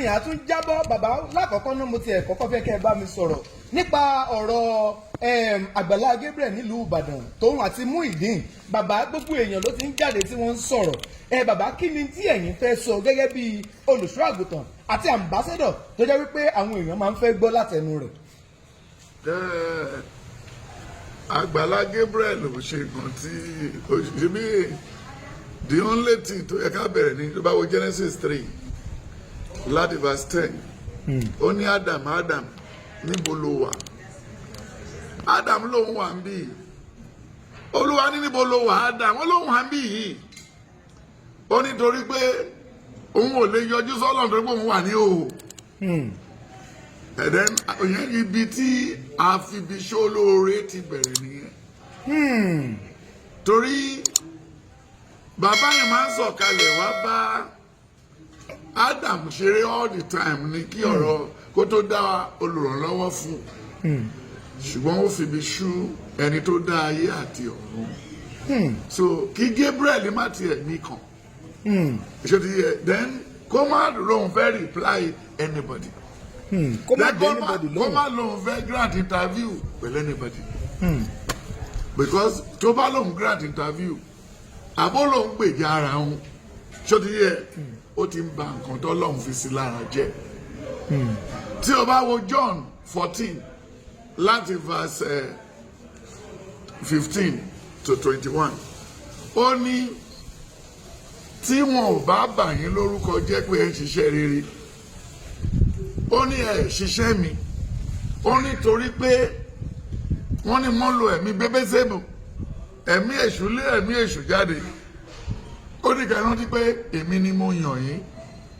Efinrin àtún jábọ́. Bàbá, lákọ̀ọ́kọ́ náà, mo tiẹ̀ kọ́kọ́ fẹ́ kẹ́ ẹ bá mi sọ̀rọ̀ nípa ọ̀rọ̀ Àgbàlá Gabriel nílùú Ìbàdàn tóun àti Muyideen. Bàbá, gbogbo èèyàn ló ti ń jáde tí wọ́n ń sọ̀rọ̀. Ẹ bàbá, kí ni tí ẹ̀yin fẹ́ sọ gẹ́gẹ́ bí olùṣọ́ àgùntàn àti ambassador tó jẹ́ wípé àwọn èèyàn máa ń fẹ́ gbọ́ látẹnu rẹ̀? Àgbàlá Gabriel ò ṣe nǹkan tí ó ṣe bí. The only thing tó yẹ ká bẹ̀rẹ̀ ní tó bá wo Genesis 3 láti verse 10, ó ní, "Adam, Adam, níbo ló wà?" Adam lòun wà ń bí. Olúwa ní, "Níbo ló wà, Adam?" Ó lóun wà ń bí yìí. Ó ní torí pé òun ò lè yọjú sọ́lọ̀ torí pé òun wà ní òhò. And then ìyẹn ibi tí àfibiṣólóore ti bẹ̀rẹ̀ nìyẹn, torí bàbá yẹn máa ń sọ̀kalẹ̀ wá bá Adam ṣeré all the time ní kí ọ̀rọ̀ kó tó dá olùrànlọ́wọ́ fún, ṣùgbọ́n ó fi ibi ṣú ẹni tó dá ayé àti ọ̀run. So kí Gabriel má tiẹ̀ ní kàn ṣé ti yẹ, then kó má lóun fẹ́ reply anybody. Kó má Then dé anybody kó lóhùn. má lóun fẹ́ grant interview pẹ̀lú anybody, because tó bá lóun grant interview àbó lóun gbèjà ara òun, ṣó ti yẹ, ó ti ń ba nǹkan tó lóun fi sí lára jẹ́. Tí o bá wo John 14 láti verse 15 to 21, ó ní tí wọn ò bá bà yín lórúkọ jẹ́ pé ẹ ń ṣiṣẹ́ rere, ó ní ẹ ṣiṣẹ́ mi. Ó ní torí pé wọ́n ní wọ́n lo ẹ̀mí bébésébù, ẹ̀mí èṣù lé ẹ̀mí èṣù jáde. Ó ní ká rántí pé èmi ni mo yàn yín,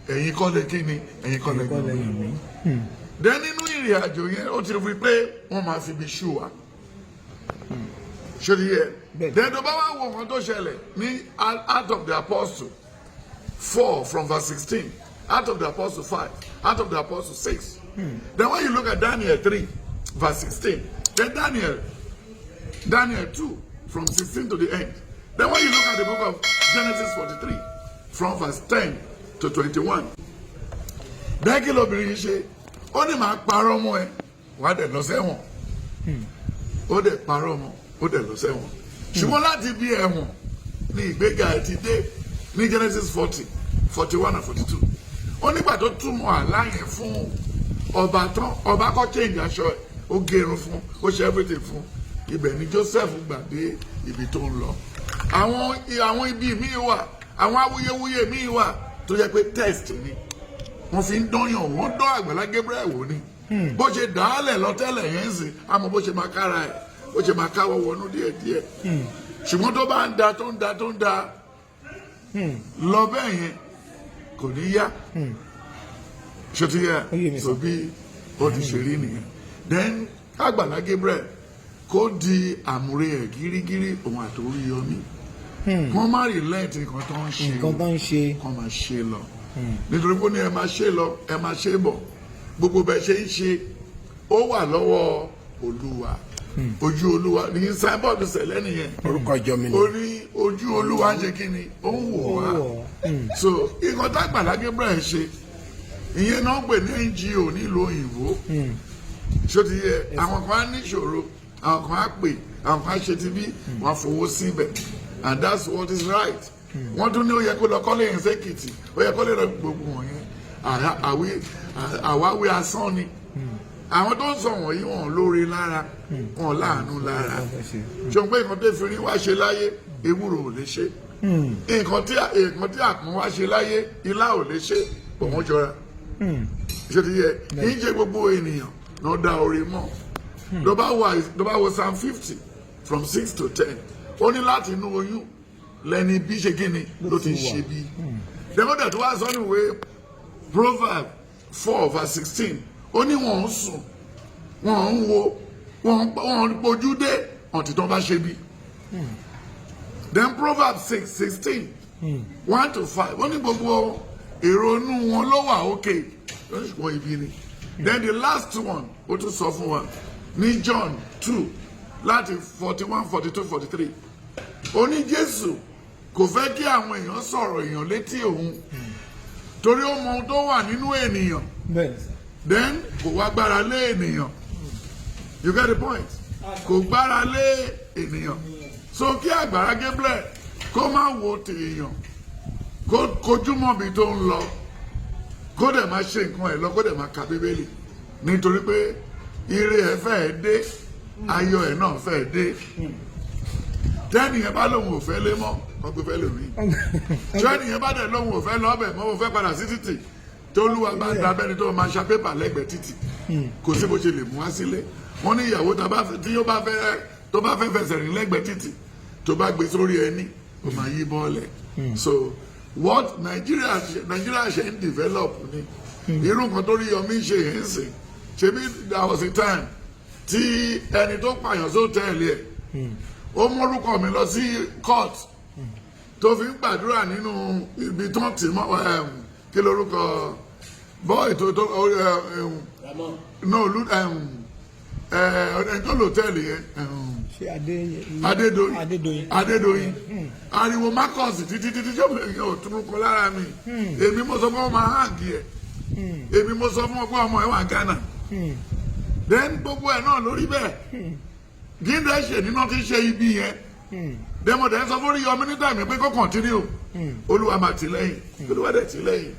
ẹ̀yin kọ́ lè kí ni, ẹ̀yin kọ́ lè kọ́ yàn lẹ́yìn mí. mi. Then nínú ìrìn àjò yẹn, ó ti rí pé wọ́n máa fi ibi ṣú wa, ṣé ti yẹ? Bẹ́ẹ̀. Then tó bá wá wo nǹkan tó ṣẹlẹ̀ ní Act of the Apostle 4 from verse 16, Act of the Apostle 5, Act of the Apostle 6, then when you look at Daniel 3 verse 16, then Daniel 2 from 16 to the end, then when you look at the book of Genesis 43 from verse 10 to 21, bẹ́ẹ̀ kí lóbìnrin yìí ṣe? Ó ní màá parọ́ mọ́ ẹ, wàá dẹ̀ lọ sẹ́wọ̀n. Ó dẹ̀ parọ́ mọ́, ó dẹ̀ lọ sẹ́wọ̀n, ṣùgbọ́n láti bí ẹ̀wọ̀n ní ìgbéga ẹ̀ ti dé ní Genesis 40, 41 and 42. Ó nígbà tó túmọ̀ àlá yẹn fún ọba tán, ọba kọ́ change aṣọ ẹ̀, ó gẹrun fún, ó ṣe everything fún. Ibẹ̀ ni Joseph gbà dé ibi tó ń lọ. Àwọn ibi míì wà, àwọn awuyewuye míì wà tó jẹ́ pé test ni wọ́n fi ń dányàn. Wọ́n dán Àgbàlá Gabriel wò ni. Bó ṣe dàálẹ̀ lọ́tẹ́lẹ̀ yẹn ń sìn, àmọ́ bó ṣe máa kára ẹ̀, bó ṣe máa káwọ́ wọnú díẹ̀díẹ̀. Ṣùgbọ́n tó bá ń da, tó ń da, tó ń da lọ bẹ́ẹ̀ yẹn, kò ní yá. Ṣé ti yẹ? Ó yé mi. So bí ó ti ṣe rí nìyẹn. Then Àgbàlá Gabriel kó di àmúre ẹ̀ gírígírí, òun àti Oríyọmí, kó má relent nǹkan tó ń ṣe. Nǹkan tó ń ṣe. Kọ́ máa ṣe lọ, nítorí pé ó ní ẹ máa ṣe lọ, ẹ máa ṣe bọ̀, gbogbo bẹ́ẹ̀ ṣe ń ṣe, ó wà lọ́wọ́ Olúwa. Ojú Olúwa ní signboard sẹ̀lẹ̀ nìyẹn. Orúkọ ìjọ mi ni. Ó ní ojú Olúwa ń ṣe kí ni, ó ń wò wá. So nǹkan tágbàlá Gabriel ṣe, ìyẹn náà ń pè ní NGO nílùú òyìnbó. Ṣó ti yẹ? Àwọn kan á níṣòro, àwọn kan á pè, àwọn kan á ṣe ti bí wọ́n á fowó síbẹ̀, and that's what is right. Wọ́n tún ní ó yẹ kó lọ kọ́lé yẹn sẹ́kìtì, ó yẹ kó lè lọ gbogbo wọ̀nyẹn, àwáwí asán ni. Àwọn tó ń sọ wọ̀nyí, wọn lóore lára, wọn láàánú lára. Ṣùgbọ́n pé nǹkan tó fi rí wá ṣe láyé, ewúro ò lè ṣe. Nǹkan tí àpọ́n wá ṣe láyé, ilá ò lè ṣe. Bọ̀ wọ́n jọra. Ṣé ti yẹ? Kì í ṣe gbogbo ènìyàn náà dá orí mọ́. Tó bá wo Psalm 50 from 6 to 10, ó ní láti inú oyún lẹ́ni bí ṣe kí ni ló ti ṣe bí. Dẹ́gbọ́dẹ̀ tó wá sọ ní ìwé Proverb 4 verse 16, ó ní wọ́n ń sùn, wọ́n ń wo, wọ́n ń pojú dé ọ̀tí tó bá ṣe bí. Then Proverb 6 16 1 to 5, ó ní gbogbo èrò inú wọn ló wà òkè, ṣùgbọ́n ibi ni. Then the last one, ó tún sọ fún wa ní John 2 láti 41, 42, 43, ó ní Jésù kò fẹ́ kí àwọn èèyàn sọ̀rọ̀ èèyàn létí òun. Torí ó mọ ohun tó wà nínú ènìyàn. Bẹ́ẹ̀ ni sà. Then kò wá gbára lé ènìyàn. You get the point? Kò gbára lé ènìyàn. So kí Àgbàlá Gabriel kó má wo tèèyàn, kó kojú mọ́ ibi tó ń lọ, kó dẹ̀ máa ṣe nǹkan ẹ̀ lọ, kó dẹ̀ máa ka Bíbélì, nítorí pé ire ẹ̀ fẹ́ẹ́ dé, ayọ̀ ẹ̀ náà fẹ́ẹ́ dé. Tẹ́nìyẹn bá lóun ò fẹ́ lé mọ́, kó gbé fẹ́ lómi. Tẹ́nìyẹn bá dẹ̀ lóun ò fẹ́ lọ́bẹ̀ mọ́, mo fẹ́ padà sí títì, tólúwa bá da bẹ́ni tó máa ṣa pépà lẹ́gbẹ̀ẹ́ títì, kò sí bó ṣe lè mú wá sílé. Wọ́n ní ìyàwó tá bá tí ó bá fẹ́, tó bá fẹ́ fẹsẹ̀ rìn lẹ́gbẹ̀ẹ́ títì, tó bá gbé sórí ẹní, ó máa yí bọ́ọ̀lẹ̀. So what Nigeria ṣe ń develop ni irú nǹkan tó Oríyọmí ṣe yẹn ń sìn. Ṣebí there was a time tí ẹni tó pààyàn sótẹ́ẹ̀lì ẹ̀, ó mórúkọ mi lọ sí court, tó fi ń gbàdúrà nínú ibi tó ń tì mọ́, kí lorúkọ bọ́ọ̀ tó no lu ẹni tó lòtẹ́ẹ̀lì yẹn? Ṣé Adé? Adédoyin. Adédoyin. Adédoyin. Ariwo Marcus títí títí tí èèyàn ò tún kọ lára mi. Èmi mo sọ fún ọmọ hang ẹ, èmi mo sọ fún ọ pé ọmọ ẹ wà Ghana. Then gbogbo ẹ náà lórí bẹ́ẹ̀ gíndé ṣe nínú tí ń ṣe ibi yẹn. Dẹ́mọ̀dẹ́ sọ fún Oríyọmí nígbà mi pé kó continue, Olúwa máa tì lẹ́yìn, Olúwa dẹ̀ tì lẹ́yìn.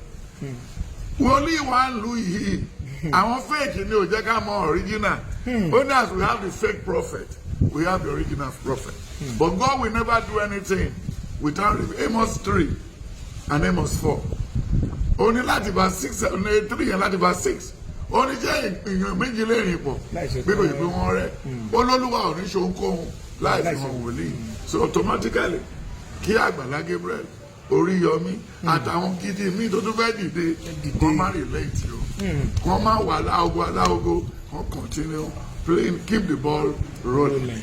Wòlíì wa ń lu yìí, àwọn fake ni ò jẹ́ ká mọ original. Only as we have the fake prophet, we have the original prophet. But God will never do anything without Amos 3 and Amos 4. Ó ní láti verse 6 ní 3 yẹn, láti verse 6, ó ní jẹ́ èèyàn méjì lè rìn pọ̀ láì ṣe bí kò yìí pé wọ́n rẹ́. Olólùwà ò ní ṣe ohunkóhun láì fi hàn wòlíì. So automatically, kí Àgbàlá Gabriel, Oríyọmí àtàwọn gidi míì tó tún fẹ́ dìde, kọ́ má relate o, kọ́ má wà láogo aláogo, kọ́ continue playing, keep the ball rolling.